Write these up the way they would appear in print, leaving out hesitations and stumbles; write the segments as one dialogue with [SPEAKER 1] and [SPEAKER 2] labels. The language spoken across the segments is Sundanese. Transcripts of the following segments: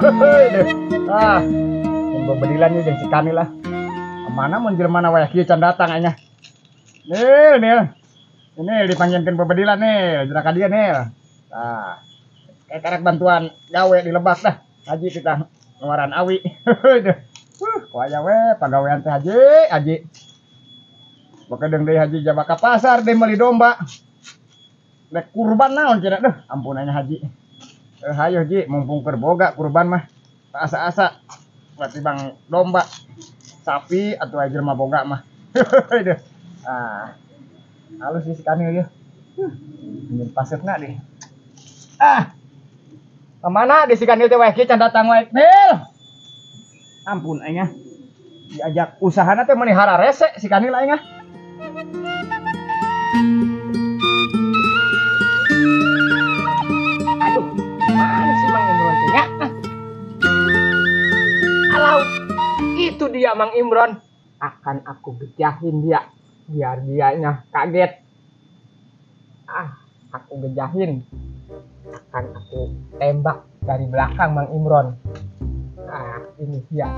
[SPEAKER 1] Ah, yang bebedilan jeung si Kanil lah. Mana mun jelema na wayah kieu can datang aing. Nil, Nil. Ini dipanggilkeun bebedilan Nil, jera ka dieu Nil. Tah. Kayak karek bantuan gawe di lebak dah. Haji kita ngeluaran awi. Ku aya we pagawean teh haji, haji. Bakedeung deui haji jaba ka pasar deui meuli domba. Rek kurban naon cenah deuh, ampun anya haji. Hayo ji, mumpung keur boga kurban mah. Asa-asa berarti bang domba, sapi atau aya jelema boga mah. Deuh. Ah. Halus sih si Kanil ieu. Nyeun pasetna deh. Ah. Kemana di si Kanil teh wae kieu can datang wae. Nil. Ampun aing ah. Diajak usahana teh meuni hararese si Kanil aing ah.
[SPEAKER 2] Aduh, mana sih Mang Imron teh nya? Alau, itu dia Mang Imron. Akan aku gejahin dia, biar dianya kaget. Ah, aku gejahin. Akan aku tembak dari belakang Mang Imron. Ah, ini dia.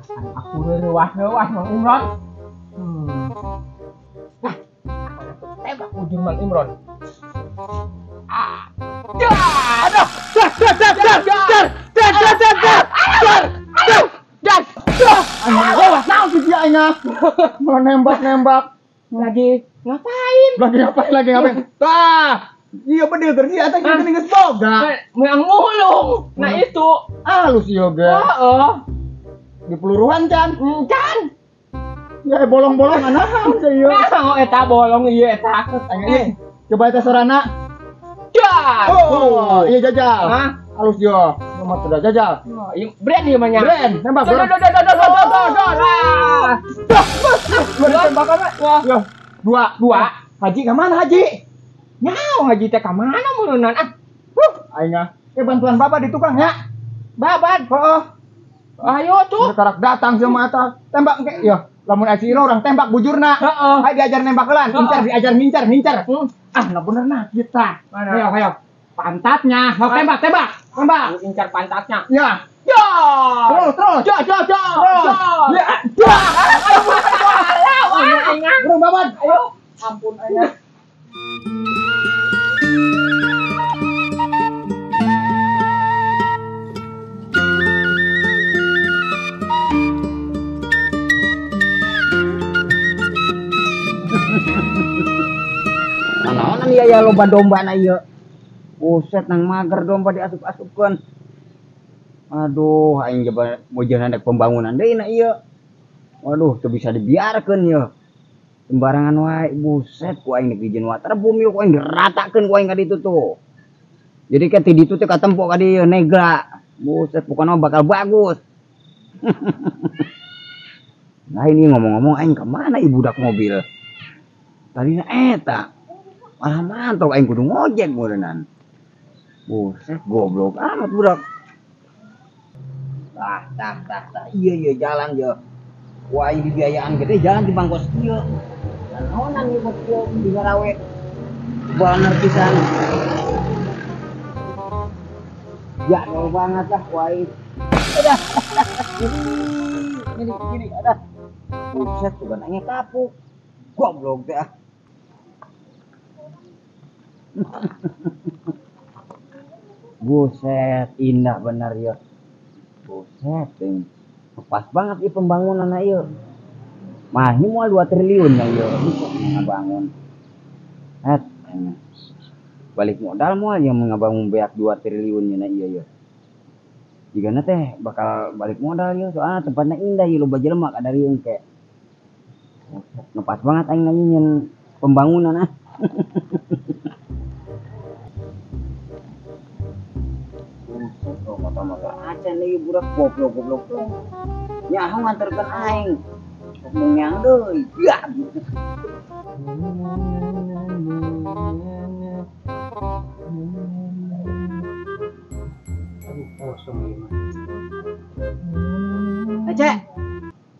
[SPEAKER 2] Akan aku rewah-rewah Mang Imron. Nah, akan aku tembak ujung Mang Imron. Ah, ya, aduh, dar, dar, dar, dar, dar, dar, dar, dar, dar, dar, dar, dar.
[SPEAKER 1] Aduh, naon sih dia aing ah? Mau nembak-nembak.
[SPEAKER 2] Lagi ngapain?
[SPEAKER 1] Lagi ngapain? Lagi ngapain? Tah, iya bedil keur dia teh geuning geus boga.
[SPEAKER 2] Meang mulung. Nah itu.
[SPEAKER 1] Halus ieu ge.
[SPEAKER 2] Heeh.
[SPEAKER 1] Di peluruhan can.
[SPEAKER 2] Can.
[SPEAKER 1] Ya bolong-bolong anahan sih ieu.
[SPEAKER 2] Nah, eta bolong ieu eta.
[SPEAKER 1] Coba eta sorana.
[SPEAKER 2] Jar.
[SPEAKER 1] Oh, iya jajal.
[SPEAKER 2] Hah?
[SPEAKER 1] Halus yo. Nomor sudah jajal.
[SPEAKER 2] Oh, iya brand ieu mah nya.
[SPEAKER 1] Brand, nembak.
[SPEAKER 2] Dor dor dor dor dor dor dor.
[SPEAKER 1] Dua ditembakan we.
[SPEAKER 2] Wah.
[SPEAKER 1] Dua,
[SPEAKER 2] dua.
[SPEAKER 1] Haji ka mana Haji?
[SPEAKER 2] Nyau Haji teh ka mana meureunnan ah.
[SPEAKER 1] Aing ah. Bantuan Bapak di tukang nya.
[SPEAKER 2] Babat.
[SPEAKER 1] Heeh.
[SPEAKER 2] Ayo tuh.
[SPEAKER 1] Karak datang sama eta. Tembak engke yo. Lamun aya si orang tembak bujurna.
[SPEAKER 2] Heeh.
[SPEAKER 1] Hayu diajar nembak heula, incar diajar ngincar, ngincar. Ah, nah bener nah kita.
[SPEAKER 2] Mana?
[SPEAKER 1] Ayo, ayo. Pantatnya. Mau tembak, tembak. Tembak.
[SPEAKER 2] Incar pantatnya.
[SPEAKER 1] Ya.
[SPEAKER 2] Ya.
[SPEAKER 1] Terus, terus.
[SPEAKER 2] Ya, ya, ya.
[SPEAKER 1] Terus. Ya.
[SPEAKER 2] Ya. Ayo,
[SPEAKER 1] Bro, Babat.
[SPEAKER 2] Ayo. Ampun aing.
[SPEAKER 3] Naonan ieu ya loba domba na ieu. Buset nang mager domba diasup-asupkeun. Aduh, aing coba mojeun hendak pembangunan deui na ieu. Waduh, teu bisa dibiarkeun ieu. Sembarangan wae, buset ku aing dek dijieun waterboom ieu ku aing diratakeun ku aing ka ditu tuh. Jadi kan ti ditu teh katempo ka dieu negra. Buset pokona bakal bagus. Nah ini ngomong-ngomong aing ka mana ieu budak mobil? Tadina eta. Malah mantap aing kudu ngojek meureunnan. Buset goblok amat budak. Tah tah tah tah iya iya jalan je. Wah aing dibiayaan gede jalan di bangkos kieu. Naonan ieu bos kieu di garawe. Baner pisan. Ya jauh banget lah wah aing. Udah. Gini gini ada. Buset tuh aingnya kapuk. Goblok teh ah. Buset, indah benar ya. Buset, ini pas banget ini pembangunan ieu. Mah ini mau 2 triliun ya ieu. Ngabangun. Het, balik modal moal yang ngabangun beak 2 triliun nya ieu ieu. Jigana teh bakal balik modal ieu soalnya tempatnya indah ieu loba jelema ka dari engke. Buset, pas banget aing nyanyiin pembangunan ah. Buset, oh motor-motor acan deui budak goblok-goblok. Nyaho nganterkeun aing. Ngomong yang deui. Ya.
[SPEAKER 2] Aduh, kosong ieu mah.
[SPEAKER 3] Cek.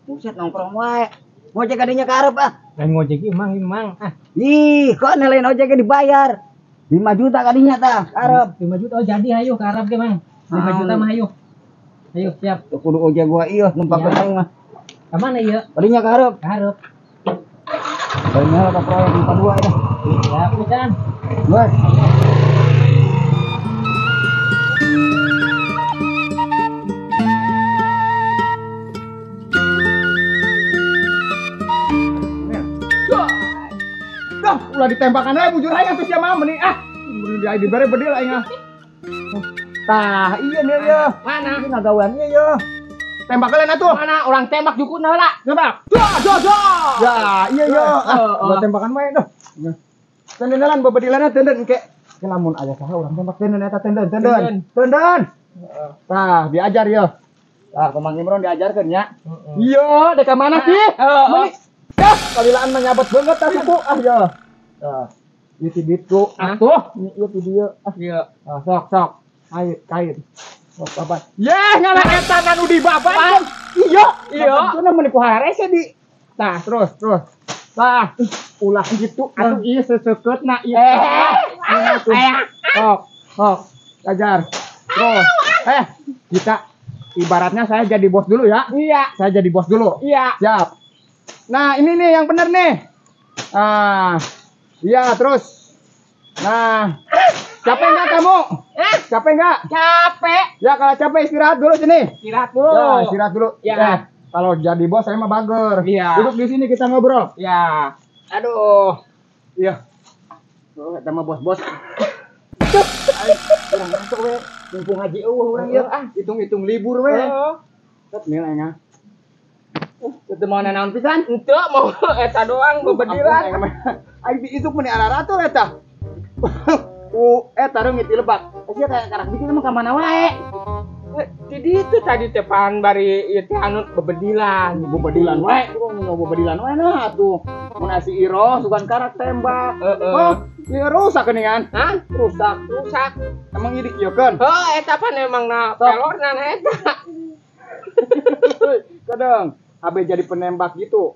[SPEAKER 3] Buset nongkrong wae. Ngojek adanya ka arep ah.
[SPEAKER 2] Lain ngojek ieu mang, mang ah.
[SPEAKER 3] Ih, kok lain ojeknya dibayar. 5 juta kadinya tah, karep.
[SPEAKER 2] 5 juta oh jadi hayu karep ge, Mang. 5 juta mah hayu.
[SPEAKER 4] Ayo siap.
[SPEAKER 3] Teu kudu oge gua ieu numpak aing mah.
[SPEAKER 4] Ka mana ieu?
[SPEAKER 3] Balinya ka hareup.
[SPEAKER 4] Ka hareup.
[SPEAKER 3] Balinya ka proyek 42 ya.
[SPEAKER 4] Siap, pisan.
[SPEAKER 3] Bos.
[SPEAKER 1] Dah, ulah ditembakan aja bujur aing atuh sia mah meni ah. Beri dibere bedil aing ah. Tah, iya nih ya.
[SPEAKER 2] Mana?
[SPEAKER 1] Ini ngagawean ieu ya. Tembak kalian atuh.
[SPEAKER 2] Mana orang tembak jukutna heula.
[SPEAKER 1] Tembak.
[SPEAKER 2] Duh, duh, duh.
[SPEAKER 1] Ya, iya ya. Ah, ulah tembakan wae dah. Tendenan bebedilanna tenden ke. Ke lamun aya saha urang tembak tenden eta tenden, tenden. Tenden. Tah, diajar ya. Tah, ku Mang Imron diajarkeun nya. Iya, dek ka mana sih? Meni. Dah, kalilaan menyabet banget tadi ku. Ah ya. Tah, ieu ti ditu. Atuh, ieu ti dieu. Ah,
[SPEAKER 2] ieu.
[SPEAKER 1] Ah, sok sok. Kait, kait. Sok babat. Yeh, ngalah eta nu dibabat. Iya, iya. Tuna meni ku harese di. Tah, terus, terus. Tah, ulah gitu atuh ieu seseukeutna ieu. Sok, sok. Ajar. Terus. Kita ibaratnya saya jadi bos dulu ya.
[SPEAKER 2] Iya.
[SPEAKER 1] Saya jadi bos dulu.
[SPEAKER 2] Iya.
[SPEAKER 1] Siap. Nah, ini nih yang benar nih. Ah, iya terus. Nah, capek nggak kamu? Capek nggak?
[SPEAKER 2] Capek.
[SPEAKER 1] Ya kalau capek istirahat dulu sini.
[SPEAKER 2] Istirahat dulu.
[SPEAKER 1] Ya, istirahat dulu.
[SPEAKER 2] Ya.
[SPEAKER 1] Kalau jadi bos saya mah bager.
[SPEAKER 2] Iya.
[SPEAKER 1] Duduk di sini kita ngobrol.
[SPEAKER 2] Ya.
[SPEAKER 1] Aduh. Iya. Oh, sama bos-bos. Urang masuk we. Mumpung haji eueuh urang ieu ah, hitung-hitung libur we.
[SPEAKER 2] Heeh.
[SPEAKER 1] Set nilai nya.
[SPEAKER 2] Teu mau nanaon pisan? Henteu mau eta doang bebedilan.
[SPEAKER 1] Aing diisuk meni araratul eta. Eta reungit di lebak. Sia kayak karak bikin emang ka mana wae.
[SPEAKER 2] Di ditu tadi teh pan bari ieu teh anu bebedilan.
[SPEAKER 1] Bebedilan wae, urang nu bebedilan wae nah atuh. Mun si Iro sugan karak tembak.
[SPEAKER 2] Heeh.
[SPEAKER 1] Oh, ieu rusak geuningan.
[SPEAKER 2] Hah?
[SPEAKER 1] Rusak,
[SPEAKER 2] rusak.
[SPEAKER 1] Emang ieu dikieukeun?
[SPEAKER 2] Heuh, eta pan emang na pelorna na eta.
[SPEAKER 1] Kadang abe jadi penembak gitu.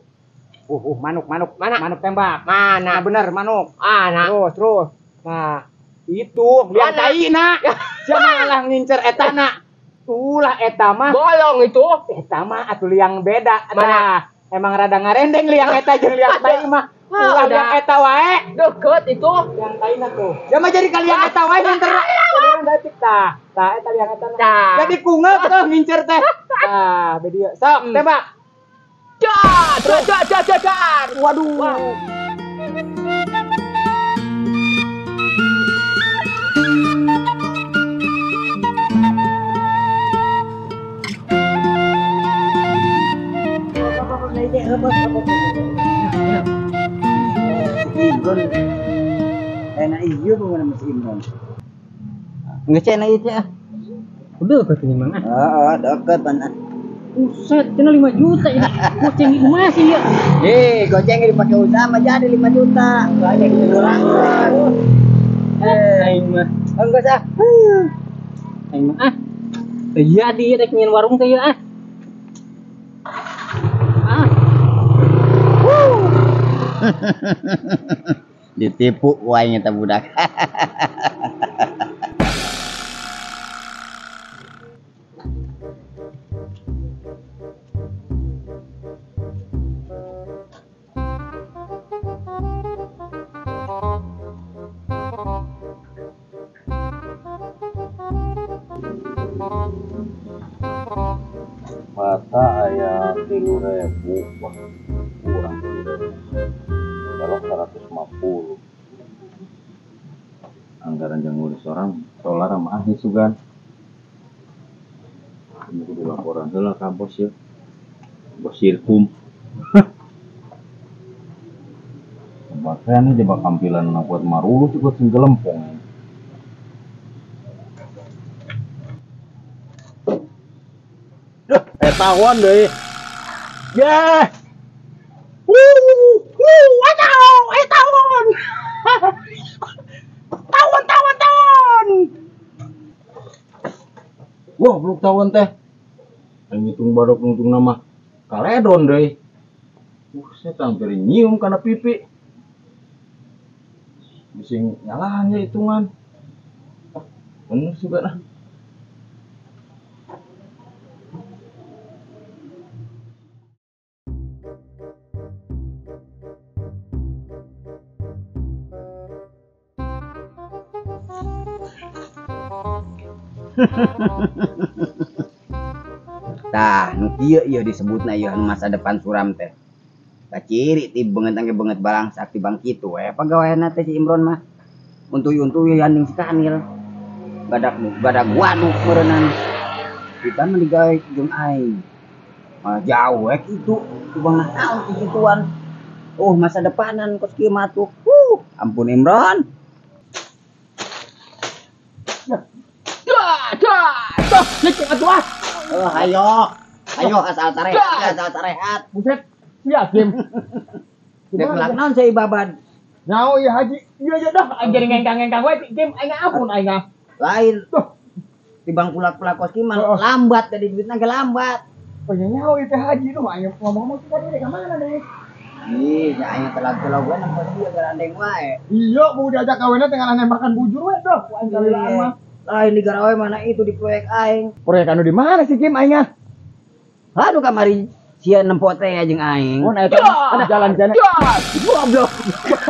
[SPEAKER 1] Manuk, manuk.
[SPEAKER 2] Mana?
[SPEAKER 1] Manuk tembak.
[SPEAKER 2] Mana?
[SPEAKER 1] Nah, bener, manuk.
[SPEAKER 2] Ah, nah.
[SPEAKER 1] Terus, terus. Nah, itu liang tai na. Sia malah ngincer eta na. Ulah eta mah.
[SPEAKER 2] Bolong itu.
[SPEAKER 1] Eta mah atuh liang beda.
[SPEAKER 2] Mana?
[SPEAKER 1] Nah, emang rada ngarendeng liang eta jeung liang tai mah. Ulah liang eta wae.
[SPEAKER 2] Deket itu.
[SPEAKER 1] Liang tai na tuh. Ya mah jadi kalian eta wae ngincer. Urang detik tah. Tah eta liang eta.
[SPEAKER 2] Tah.
[SPEAKER 1] Jadi kungeut tuh ngincer teh. Tah, bedi. Sok, tembak.
[SPEAKER 2] Jar, jar, jar, jar, jar.
[SPEAKER 1] Waduh.
[SPEAKER 2] Wah.
[SPEAKER 3] Imron. Enak iya bukan sama si Imron. Ngecek enak itu ah.
[SPEAKER 4] Udah katanya mang ah.
[SPEAKER 3] Heeh, deket pan.
[SPEAKER 4] Buset, kena 5 juta ini. Goceng itu masih ya.
[SPEAKER 3] Goceng dipakai usaha mah jadi 5 juta. Banyak kurang.
[SPEAKER 4] Aing mah.
[SPEAKER 3] Enggak sah.
[SPEAKER 4] Aing mah ah. Iya dia rek nyin warung teh ya ah. Ah.
[SPEAKER 3] Ditipu wae eta budak.
[SPEAKER 5] Mata ayam 3.000, wah kurang 3.000, kalau 150. Anggaran yang ngurus orang solar sama ahli sugan. Ini kudu laporan heula ka bos ya, bos sirkum. Bahkan ini jebak kampilan buat marulu juga sing gelempong.
[SPEAKER 1] Tawon deh. Ya. Tawon. Tawon, tawon, tawon.
[SPEAKER 5] Wah, belum tawon teh. Yang ngitung barok ngitung nama kaledon deh. Buset, hampir nyium karena pipi. Bising nyalahnya hitungan. Bener juga nah.
[SPEAKER 3] Tah, nu kieu ieu disebutna ieu anu masa depan suram teh. Kaciri ti beungeut angge beungeut balangsak ti bang kitu we pagaweanna teh si Imron mah. Untuy-untuy anding si Kanil. Badak badak waduk meureunnan. Kita mah digawe jeung aing. Malah jauh we kitu, tibang naon ti kituan. Oh, masa depanan kos kieu mah tuh. Ampun Imron.
[SPEAKER 2] Dah, dah, dah, licik atuh ah.
[SPEAKER 3] Oh, ayo. Ayo asal sarehat, asal sarehat.
[SPEAKER 1] Buset. Iya, Kim.
[SPEAKER 3] Dek melak naon saya babad.
[SPEAKER 1] Nyaho ieu haji. Iya iya dah, aing jadi ngengkang-ngengkang wae Kim, aing ampun aing.
[SPEAKER 3] Lain. Tibang pulak-pulak kos kieu mah lambat jadi duitna ge lambat.
[SPEAKER 1] Oh nya nyaho ieu teh haji duh aing ngomong-ngomong tadi rek ka mana deh.
[SPEAKER 3] Ih, ya aing telag-telag wae nempo ieu garandeng wae.
[SPEAKER 1] Iya, mau diajak kawinna teh ngalah nembakan bujur we dah, ku aing kalilaan mah.
[SPEAKER 3] Lain di garawe mana itu di proyek aing.
[SPEAKER 1] Proyek anu di mana sih Kim aing ah?
[SPEAKER 3] Aduh kamari sia nempo teh jeung aing.
[SPEAKER 1] Oh, nah eta jalan jana. Goblok.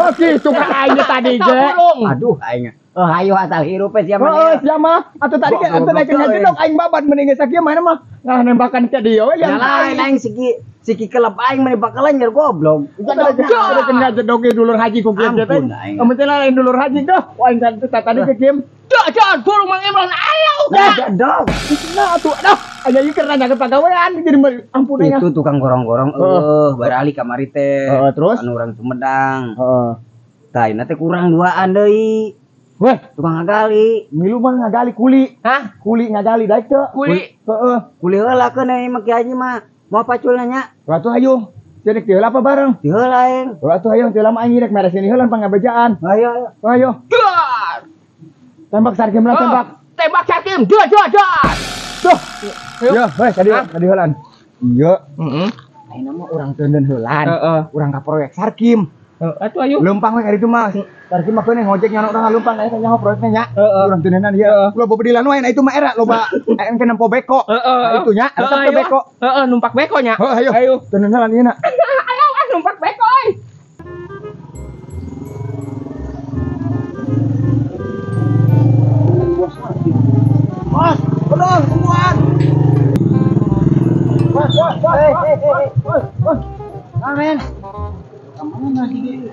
[SPEAKER 1] Oh, kitu ka aing tadi ge.
[SPEAKER 3] Aduh aing. Oh, hayo asal hirup we sia mah.
[SPEAKER 1] Oh, sia mah. Atuh tadi kan atuh naik ngajedog aing babat mending geus sakieu mana mah ngalah nembakan ka dieu we.
[SPEAKER 3] Lain aing siki kelep aing meni bakalan nyer goblok.
[SPEAKER 1] Udah ngajedog ge dulur haji ku kieu teh. Amun teh lain dulur haji dah. Wah aing tadi ke Kim.
[SPEAKER 2] Dah, burung Mang Imron ayo.
[SPEAKER 3] Dah,
[SPEAKER 1] nah atuh dah. Aya ieu keur nanya ke pagawean jadi ampun aing.
[SPEAKER 3] Itu tukang gorong-gorong barali kamari teh.
[SPEAKER 1] Terus
[SPEAKER 3] anu urang Sumedang.
[SPEAKER 1] Heeh.
[SPEAKER 3] Tah ieu teh kurang duaan deui.
[SPEAKER 1] Weh,
[SPEAKER 3] tukang ngagali.
[SPEAKER 1] Milu mah ngagali kuli.
[SPEAKER 2] Hah?
[SPEAKER 1] Kuli ngagali daek teu?
[SPEAKER 2] Kuli.
[SPEAKER 1] Heeh.
[SPEAKER 3] Kuli heula keun euy mah Ki Haji mah. Moal pacul nanya.
[SPEAKER 1] Atuh hayu. Jadi ti heula apa bareng?
[SPEAKER 3] Ti heula aing.
[SPEAKER 1] Atuh hayu ti heula mah aing rek meresin heula pangabejaan.
[SPEAKER 3] Ayo ayo.
[SPEAKER 1] Ayo. Tembak Sarkim lah, tembak.
[SPEAKER 2] Tembak Sarkim. Dua, dua, dua.
[SPEAKER 1] Tuh. Yo, weh tadi tadi heulaan. Iya.
[SPEAKER 2] Heeh.
[SPEAKER 1] Ayeuna mah urang teuneun heulaan.
[SPEAKER 2] Heeh.
[SPEAKER 1] Urang ka proyek Sarkim.
[SPEAKER 2] Heeh, atuh ayo.
[SPEAKER 1] Leumpang we ka ditu mah. Sarkim mah keun ngojek nyaho urang leumpang aya nyaho proyekna nya.
[SPEAKER 2] Heeh.
[SPEAKER 1] Urang teuneunan ieu. Loba bedilan wae na itu mah era loba aya ke nempo beko.
[SPEAKER 2] Heeh.
[SPEAKER 1] Nah, itu nya, resep teh beko.
[SPEAKER 2] Heeh, numpak beko nya.
[SPEAKER 1] Heeh, ayo.
[SPEAKER 2] Ayo.
[SPEAKER 1] Teuneun heulaan ieu na.
[SPEAKER 2] Ayo ah numpak beko euy.
[SPEAKER 3] Bos, belum, tungguan.
[SPEAKER 1] Bos, bos, bos, bos, bos.
[SPEAKER 3] Nah, men. Kemana sih?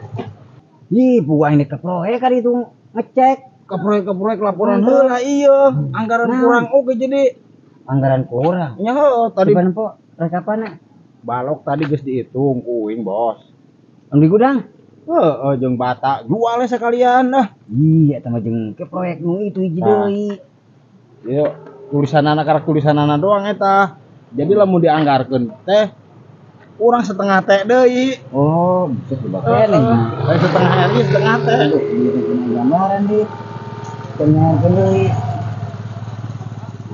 [SPEAKER 3] Ih, buang ini ke proyek kali itu ngecek.
[SPEAKER 5] Ke proyek laporan heula iya, anggaran kurang oke jadi.
[SPEAKER 3] Anggaran kurang.
[SPEAKER 5] Nya heuh tadi.
[SPEAKER 3] Bukan po, rekapanna.
[SPEAKER 5] Balok tadi geus dihitung kuing, Bos.
[SPEAKER 3] Anu di gudang?
[SPEAKER 5] Heeh, jeung bata jualnya sekalian dah.
[SPEAKER 3] Iya, eta mah jeung ke proyek nu itu hiji deui.
[SPEAKER 5] Iya, tulisanana karak tulisanana doang eta. Jadi lamun dianggarkeun teh urang setengah teh deui.
[SPEAKER 3] Oh, bisa dibakene.
[SPEAKER 5] Lain setengah RI setengah teh.
[SPEAKER 3] Gambaran di tengah deui.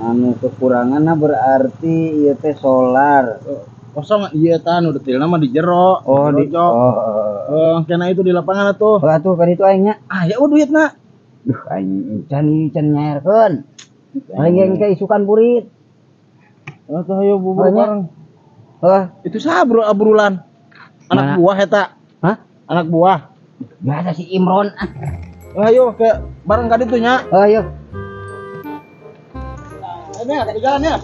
[SPEAKER 3] Anu kekuranganna berarti ieu teh solar.
[SPEAKER 5] Kosong ieu tah nu detailna mah di jero.
[SPEAKER 3] Oh, di
[SPEAKER 5] oh. Kena itu di lapangan atuh.
[SPEAKER 3] Oh, atuh kan itu aing nya.
[SPEAKER 5] Ah, ya duitna.
[SPEAKER 3] Duh, aing can nyaerkeun. Paling yang ke isukan burit.
[SPEAKER 5] Atuh ayo bubur bareng.
[SPEAKER 3] Heh,
[SPEAKER 5] itu saha abrulan? Anak buah eta.
[SPEAKER 3] Hah?
[SPEAKER 5] Anak buah.
[SPEAKER 3] Biasa si Imron.
[SPEAKER 5] Ayo ke bareng ka ditu nya.
[SPEAKER 3] Ayo.
[SPEAKER 1] Ini agak di jalan ya.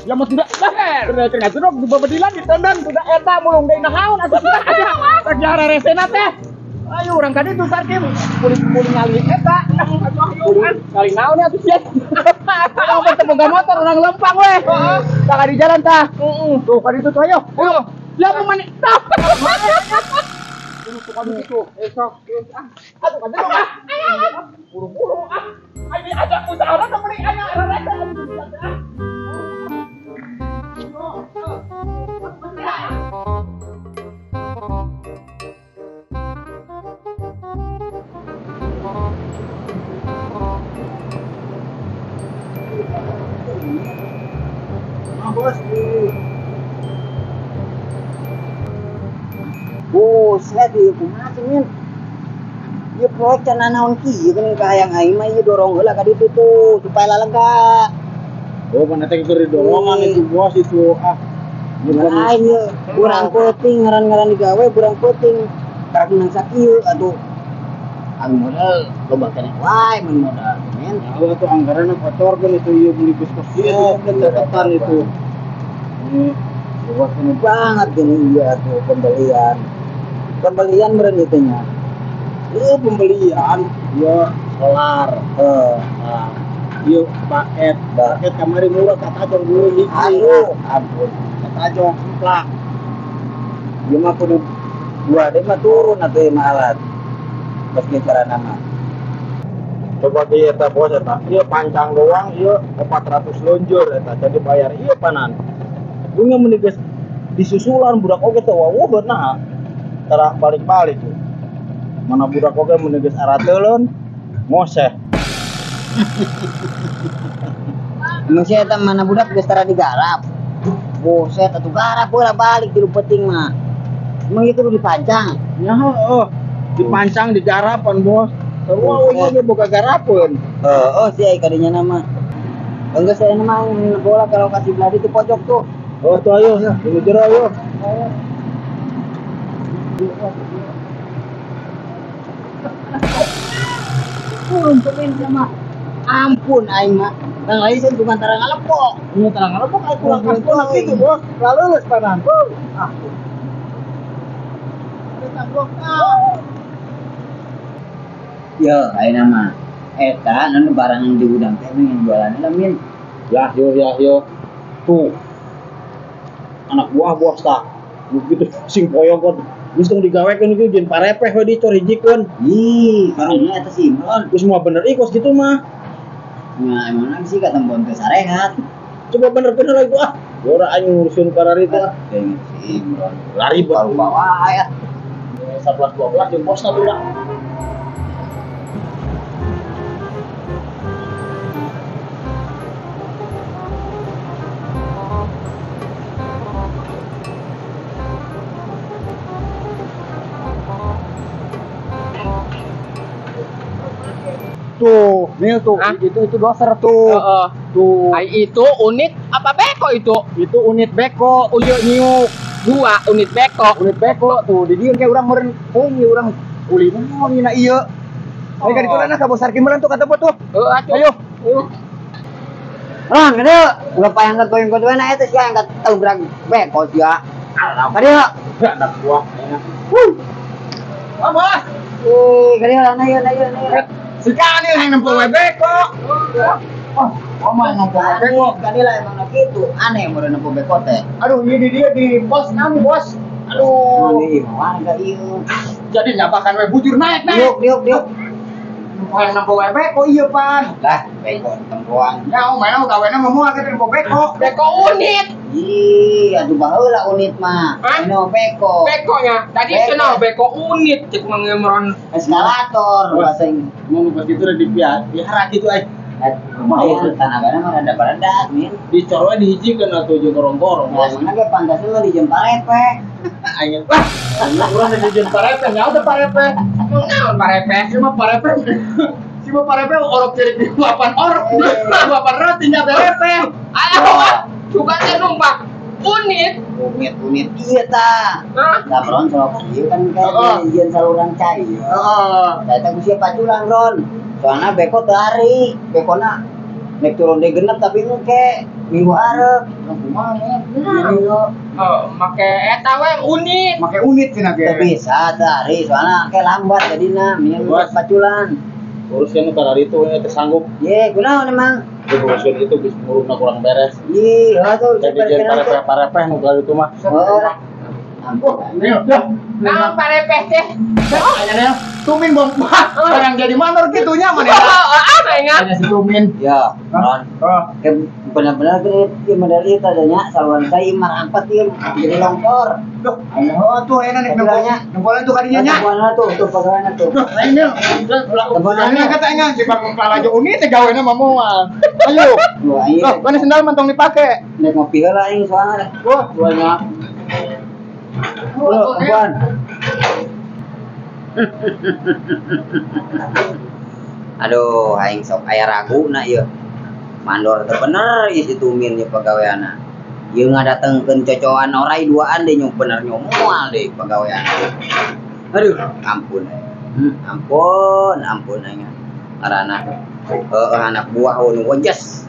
[SPEAKER 1] Ya mau tidak lah. Ternyata dong di bebedilan ditendang sudah eta mulung deui naon atuh sudah aja. Tak jareresena teh. Ayo urang ka ditu Sarkim. Kuli-kuli ngali eta. Kali naon atuh sia. Urang teh boga motor urang lempang we. Heeh. Tah di jalan tah. Heeh. Tuh ka ditu tuh ayo. Ayo.
[SPEAKER 2] Ya mau mani. Tah.
[SPEAKER 1] Tuh ka ditu. Esok. Aduh ka ditu ah. Buru-buru ah. Ayo ada usaha urang meuni aya rarese.
[SPEAKER 3] Bos. Buset ieu kumaha sih min? Ieu proyek can nanaon kieu geuning kahayang aing mah ieu dorong heula ka ditu tuh supaya lalengka.
[SPEAKER 5] Oh, mana teh keur didorongan itu bos itu ah.
[SPEAKER 3] Lain ieu kurang peuting ngaran-ngaran digawe kurang peuting. Karak menang sakieu atuh. Ang modal loba keneh wae mun modal men.
[SPEAKER 5] Tahu tuh anggarannya kocorkeun itu ieu beli bus kos ieu catatan itu.
[SPEAKER 3] Luas ini banget gini iya tuh pembelian. Pembelian meureun ieu teh nya.
[SPEAKER 5] Pembelian ieu solar. Nah, ieu paket, paket kamari murah kata jong dulu hiji.
[SPEAKER 3] Aduh, ampun.
[SPEAKER 5] Kata jong semplak.
[SPEAKER 3] Ieu mah kudu dua deui mah turun atuh ieu mah alat. Meski cara nama.
[SPEAKER 5] Coba di eta bos eta, ieu pancang doang ieu 400 lonjor eta jadi bayar ieu panan. Bunga meni geus disusulan budak oge teh wawuh nah. Tara balik-balik tuh. Mana budak oge meni geus arateuleun ngoseh.
[SPEAKER 3] Mun sia eta mana budak geus tara digarap. Buset atuh garap heula balik tilu penting mah. Emang ieu kudu dipancang.
[SPEAKER 5] Nya heueuh. Dipancang digarapan bos. Wah, wah ge boga garapeun.
[SPEAKER 3] Heeh, sih ai kadinya nama. Enggak saya mah bola kalau kasih beladi di pojok tuh.
[SPEAKER 5] Oh, tuh ayo, ini jero ayo.
[SPEAKER 3] Untungin sama. Ampun aing mah. Nang lain sih bukan tarang ngalepok.
[SPEAKER 5] Iya tarang ngalepok aing pulang kampung gitu, bos. Laleuleus panan. Ah.
[SPEAKER 3] Yo, ayeuna mah eta nu barang di gudang teh yang jualan lah min.
[SPEAKER 5] Ya yo ya yo. Tuh. Anak buah bos tah. Begitu sing poyong kon. Geus tong digawekeun ieu jeung parepeh we dicor hijikeun.
[SPEAKER 3] Ih, karunya eta si Imron.
[SPEAKER 5] Geus moal bener ih kos kitu mah.
[SPEAKER 3] Nah, emang sih kata bon teh sarehat.
[SPEAKER 5] Coba bener-bener lagi ah. Ora aing ngurusin karari teh.
[SPEAKER 3] Si Imron
[SPEAKER 5] lari
[SPEAKER 3] baru bawa ya.
[SPEAKER 5] 11 12 jeung bosna budak.
[SPEAKER 1] Tuh, Nil tuh, itu doser tuh. Tuh.
[SPEAKER 2] Ai itu unit apa beko itu?
[SPEAKER 1] Itu unit beko, uyo niuk.
[SPEAKER 2] Dua unit beko.
[SPEAKER 1] Unit beko tuh, di dieu kayak urang meureun pung urang kuli naon nya ieu. Ayo ka ditu ka bosar kimelan tuh kata tuh.
[SPEAKER 2] Heeh atuh.
[SPEAKER 1] Ayo.
[SPEAKER 3] Rang, gede. Ulah payang ka goyang goyang eta sia angkat tabrak beko sia. Ka dieu.
[SPEAKER 5] Anak buah.
[SPEAKER 1] Wah, bos.
[SPEAKER 3] Eh, ka dieu lah na ieu na ieu na ieu.
[SPEAKER 1] Si Kanil yang nempo we beko. Oh, oh mah nempo we beko.
[SPEAKER 3] Kanil emang gitu. Aneh meureun nempo beko teh.
[SPEAKER 1] Aduh, ini dia di pos nami, bos. Aduh.
[SPEAKER 3] Ini warga ieu.
[SPEAKER 1] Jadi nyabakan we bujur naik naik.
[SPEAKER 3] Diuk diuk diuk.
[SPEAKER 1] Nempo yang nempo we beko ieu pan.
[SPEAKER 3] Lah, beko tempoan.
[SPEAKER 1] Ya, oh main gawena mah moal kitu nempo beko.
[SPEAKER 2] Beko unit.
[SPEAKER 3] Ih, aduh baheula unit mah. Anu beko.
[SPEAKER 2] Bekonya. Tadi cenah beko unit cek Mang Imron.
[SPEAKER 3] Eskalator bahasa Inggris.
[SPEAKER 5] Mun begitu udah dipiara gitu ai.
[SPEAKER 3] Lumayan tanagana mah rada baredak min.
[SPEAKER 5] Dicor we dihijikeun atuh jeung gorong-gorong.
[SPEAKER 3] Nah, mana ge pantasna mah di jeung parepe.
[SPEAKER 5] Aing wah,
[SPEAKER 1] urang di jeung parepe, nya udah parepe.
[SPEAKER 2] Mun naon parepe?
[SPEAKER 1] Si mah parepe. Si mah parepe orok cerik di 8 orok, 8 roti nya parepe.
[SPEAKER 2] Ayo, juga teh numpak unit.
[SPEAKER 3] Unit iya ta. Lah Ron sok ieu kan kayak ieu saluran cai.
[SPEAKER 1] Heeh.
[SPEAKER 3] Da eta ku sia paculan Ron. Soalna beko teu ari, bekona nek turun deui genep tapi engke minggu arep. Kumaha ya?
[SPEAKER 2] Oh, make eta we unit.
[SPEAKER 1] Make unit cenah ge.
[SPEAKER 3] Teu bisa teu ari, soalna ke lambat jadina minggu paculan.
[SPEAKER 5] Uruskeun nu kararitu we teu sanggup.
[SPEAKER 3] Ye, kunaon emang?
[SPEAKER 5] Uruskeun itu geus ngurupna kurang beres.
[SPEAKER 3] Ih, atuh
[SPEAKER 5] jadi jeung parepeh-parepeh nu kararitu mah.
[SPEAKER 3] Oh. Ampun.
[SPEAKER 1] Nil, dah.
[SPEAKER 2] Naon parepeh teh?
[SPEAKER 1] Aya Nil. Tumin bom orang jadi manor kitunya mana?
[SPEAKER 2] Heeh,
[SPEAKER 1] ingat. Si Tumin.
[SPEAKER 3] Ya, Ron. Ke benar-benar gede ieu model ieu tadanya saluran cai marampat ieu jadi longsor.
[SPEAKER 1] Duh, ayo tuh enak nek nempolan tuh kadinya nya.
[SPEAKER 3] Nempolan tuh, tuh pagawana tuh.
[SPEAKER 1] Duh, aing Nil. Nempolan kata aing si Pak aja unit teh gawena mah moal. Ayo. Loh, mana sendal mah tong dipake.
[SPEAKER 3] Nek ngopi heula aing soalna.
[SPEAKER 1] Wah, banyak.
[SPEAKER 3] Loh, nempolan. Aduh, aing sok aya ragu na ieu. Mandor teu bener ieu si Tumin ieu pagaweana. Ieu ngadatengkeun cocoan orai duaan deui nyok bener nyomoal deui pagaweana. Aduh, ampun. Ampun, ampun aing. Ngaranna anak buah nu wejes.